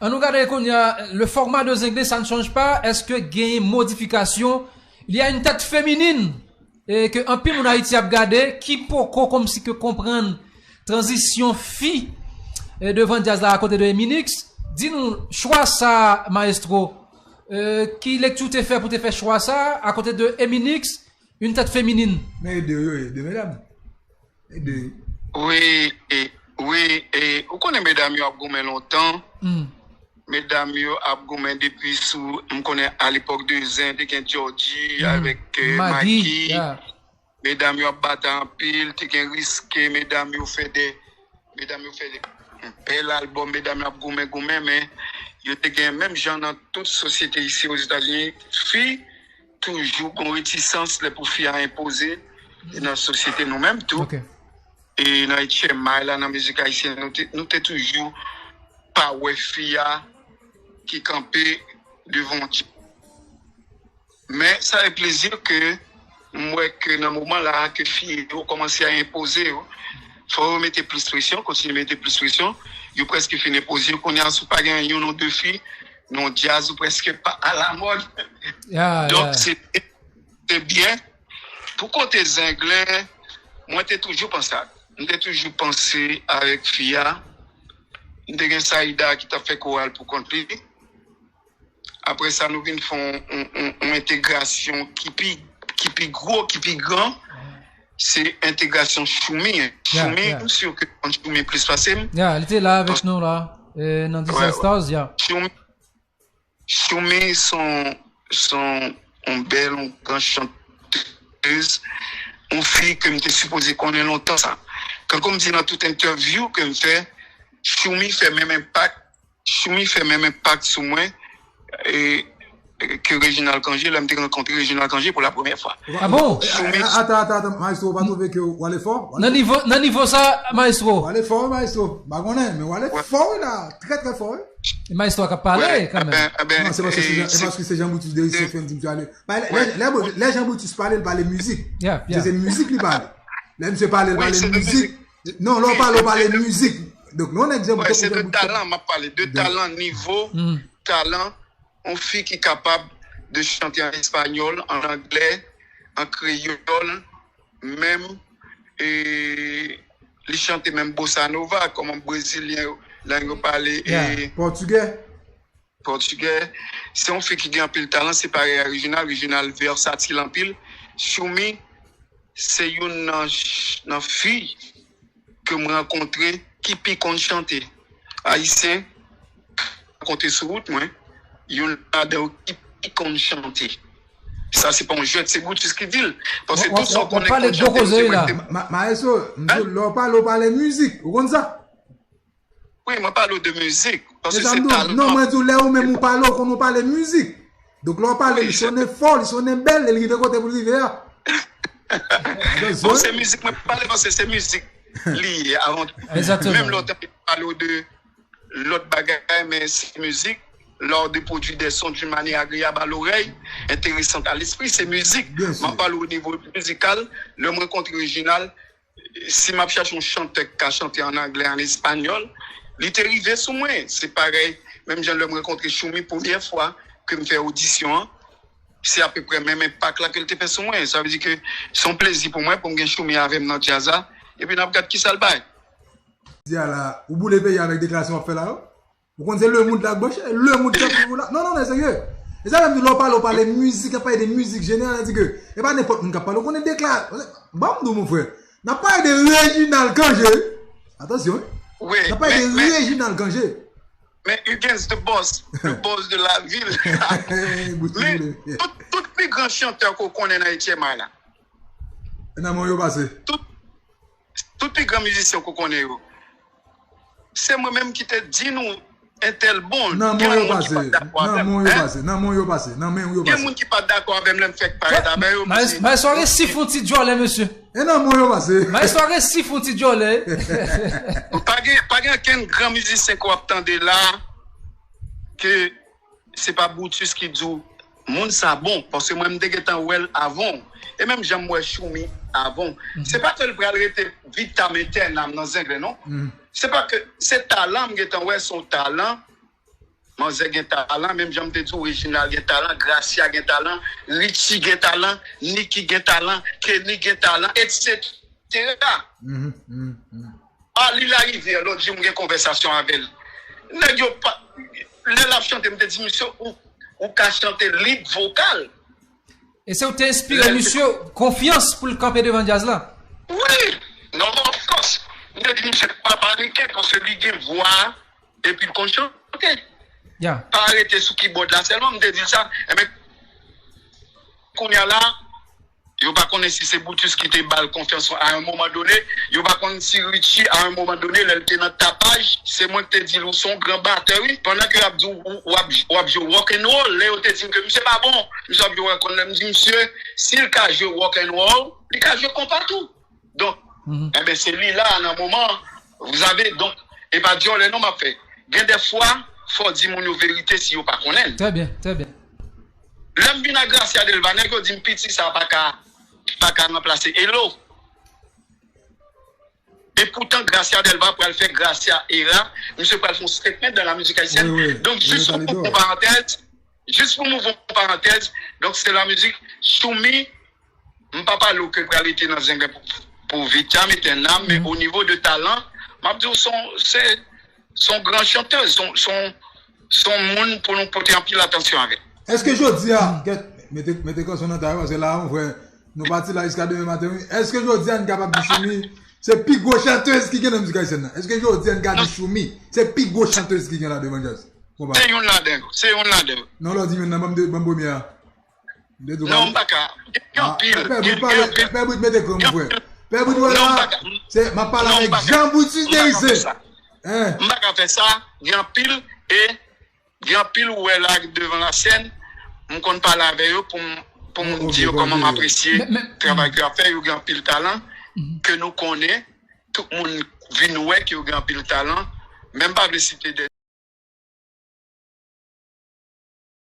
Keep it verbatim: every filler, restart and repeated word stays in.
An nou gade kounye a, le format de Zenglen, ça ne change pas. Èske gen modifikasyon? Il y a une tête féminine e ke anpil moun Ayiti ap gade, ki poko kòmsi ke konprann tranzisyon fi e devan djaz la akote de Eminix. Di nou, chwa sa, maestro, e, ki lekti w te fè pou te fè chwa sa akote de Eminix, une tête féminine? Men e de yo ye, de medam. E de. Wi, e, wi, e, ou konnen medam yo ap goumen lontan. Medam yo ap goumen depi sou, m konnen alepòk de Zen, te gen Georgie avèk, e, Maggie. Medam yo ap batay anpil, te gen Riske, medam yo fè de, medam yo fè de bèl albòm, medam yo ap goumen, goumen, men yo te gen menm jan nan tout sosyete isi Ozetazini, fi toujou gon retisans lè pou fi a enpoze nan sosyete nou menm tou. E nan H M I la, nan mizik ayisyen, nou te, nou te toujou pa wè fi a ki kanpe devan yon ti. Men sa fè plezi ke m wè ke nan moman la ke fi yo kòmanse a enpoze yo. Fò yo mete plis presyon, kontinye mete plis presyon. Yo prèske fin enpoze yo. Kounye a, si w pa gen youn ou de fi, nan djaz ou prèske pa alamòd. Donk, se, se byen. Pou kote Zenglen, mwen te toujou panse a, m te toujou panse avèk fi a. M te gen Saïda ki t ap fè koral pou kont li. Apre sa, nou vin fè yon, yon, yon, yon entegrasyon ki pi, ki pi gwo, ki pi gran. Se entegrasyon Choumi. Choumi, m si ke w konn Choumi plis pase m. Ya, li te la avèk nou la, e, nan Disasters, ya. Choumi, Choumi se yon, se yon, yon bèl, yon gran chantèz, yon fi ke m te sipoze konnen lontan sa. Kankou m di nan tout entèvyou ke m fè, Choumi fè menm enpak Choumi fè menm enpak sou mwen e, e, ke Reginald Cangé, lè m te rankontre Reginald Cangé pou la premyè fwa. Ah bon? Choumi. Ata, ata, ata, maestro, ou pa twouve ke w ale fò? Nan nivo, nan nivo sa, maestro. W ale fò, wi, maestro. M pa konnen, men w ale fò, wi, la. Trè, trè fò, wi. E maestro a k ap pale, kanmenm. Non, se paske se Jean, se paske se Jean Brutus Derissaint ki fè m di m te ale. Lè, lè, lè Jean Brutus pale, l pale mizik. Se mizik li pale. Lè misye pale, l pale mizik. Non, lè w pale, w pale mizik. Donk, lè w nèg Jean Brutus, se de talan, m ap pale de talan, nivo, talan, yon fi ki kapab de chante an espanyòl, an anglè, an kreyòl, menm, e, li chante menm bossa nova, kòman brezilyen yo, lè yo pale, e, pòtigè. Pòtigè. Se yon fi ki gen anpil talan, se parèy a Reginald, Reginald vèsatil anpil. Choumi, se youn nan, nan fi ke m rankontre ki pi konn chante. Ayisyen, rankontre sou wout mwen, youn ladan yo ki pi konn chante. Sa se pa yon jwèt, se Brutus ki di l. Paske tout sa w konnen konn chante, se mwen ki te. Ma-, maestro, m di w, lè w pale, w pale mizik. Ou konn sa? Wi, mwen pale w de mizik. Paske se talan. Non, mwen di w, lè ou menm ou pale, ou konn ou pale mizik. Donk, lè w pale, li sonnen fò, li sonnen bèl, e l rive kote pou l rive a. Bon, se mizik mwen pale, paske se mizik li ye avan tou. Menm lè w tande pale w de lòt bagay, men se mizik. L'art de produire des sons d'une manière agréable à l'oreille, intéressante à l'esprit, se mizik. M ap pale w o nivo mizikal. Lè m rankontre Reginald, si m ap chache yon chantè k ka chante an anglè, an espanyòl, li te rive sou mwen. Se parèy, menm jan lè m rankontre Choumi premyè fwa ke m fè odisyon an, se apeprè menm enpak la ke l te fè sou mwen. Sa vle di ke se yon plezi pou mwen pou m gen Choumi avè m nan djaz la, epi n ap gad kisa l bay. Di a la, ou boule peyi avèk deklarasyon w ap fè la yo? Ou konn se lemonn la k branche, lemonn k ap swiv ou la. Non, non, non, serye. E sa menm di lè w pale, w pale mizik, ap pale de mizik jeneral, sa di ke e pa nenpòt moun k ap pale. Ou konnen dekla-, ban m di w, mon frè, n ap pale de Reginald Cangé. Atansyon, wi. N ap pale de Reginald Cangé. Men Huguens, the boss, the boss de la ville. Men tout, tout pi gran chantè ke w konnen nan H M I la. Nan men w yo pase. Tout, tout pi gran mizisyen ke w konnen yo. Se mwen menm ki te di nou entèl bon. Gen moun ki pa t dakò avè m. Nan men w yo pase. Nan men w yo pase. Gen moun ki pa t dakò avè m lè m fèk parèt avè yo. Maestro resi fon ti djòlè, mesye. E nan men w yo pase. Maestro resi fon ti djòlè. Pa gen, pa gen okenn gran mizisyen ke w ap tande la ke se pa Brutus ki di w moun sa bon, paske mwen m te gentan wè l avan w. E menm jan m wè Choumi avan w. Se pa ke l pral rete vitam etènam nan Zenglen, non. Se pa ke se talan m gentan wè, se yon talan Manzè gen talan, menm jan m te di w, Reginald gen talan, Gracia gen talan, Richie gen talan, Nicky gen talan, Kenny gen talan, etsetera. Ali Larivière, lòt jou m gen konvèsasyon avè l. Nèg yo pa, lè l ap chante, m te di, "Misye, ou, ou ka chante lead vokal." E se ou te enspire misye konfyans pou l kanpe devan djaz la? Wi! Non, of course. M te di misye pa panike, paske li gen vwa epi l konn chante. Pa rete sou kibòd la sèlman, m te di l sa. Enben, kounye a la, yo pa konnen si se Brutus ki te ba l konfyans a yon moman done, yo pa konn si Richie a yon moman done, lè l te nan Tapaj, se mwen ki te di l, "Ou se yon gran batè, wi." Pandan ke y ap di w, w ap, w ap jwe rock and roll, lè yo te di m ke misye pa bon, misye ap jwe rock and roll, m di misye, si l ka jwe rock and roll, li ka jwe konpa tou. Donk, enben, se li la, nan moman, vous avez, donk, e pa dyòlè non m ap fè. Gen de fwa, fò w di moun yo verite si yo pa konnen l. Trè byen, trè byen. Lè m vin a Gracia Delva, nèg yo di m, "Piti sa pa ka, pa ka ranplase Elo." E poutan, Gracia Delva pral fè Gracia Era, misye pral fè yon statement dans la musique haïtienne. Donk, jis pou m ouvri yon parantèz, jis pou m ouvri yon parantèz, donk, se la mizik Choumi, m pa pale w ke pral rete nan zenglen pou, pou vitam etènam, men o nivo de talan, m ap di w, se yon, se, se yon gran chantèz, se yon, se yon, se yon moun pou nou pote anpil atansyon avè l. Èske jodi a, kèt, mete, mete kanson nan tay, paske la, mon frè, nou pati la jiska demen maten, wi. Èske jodi a, n kapab di Choumi, se pi gwo chantèz ki gen nan mizik ayisyèn nan? Èske jodi a, n ka di Choumi, se pi gwo chantèz ki gen la devan djaz? Se youn ladan yo, se youn ladan yo. Non, lè w di youn nan, ban m de, ban m premye a. M te di w pa. Non, m pa ka. Gen anpil. Pè Brit, pale, Pè Brit, mete kran, mon frè. Pè Brit, wè la, se, m ap pale avèk Jean Brutus Derizé. M pa ka fè sa. M pa ka fè sa. Gen anpil, e gen anpil ou wè la devan la sèn, m konn pale avè yo pou m, pou m di yo kòman m apresye travay ke y ap fè, yo gen anpil talan, ke nou konnen, tout moun vin wè ke yo gen anpil talan, men m pa vle site de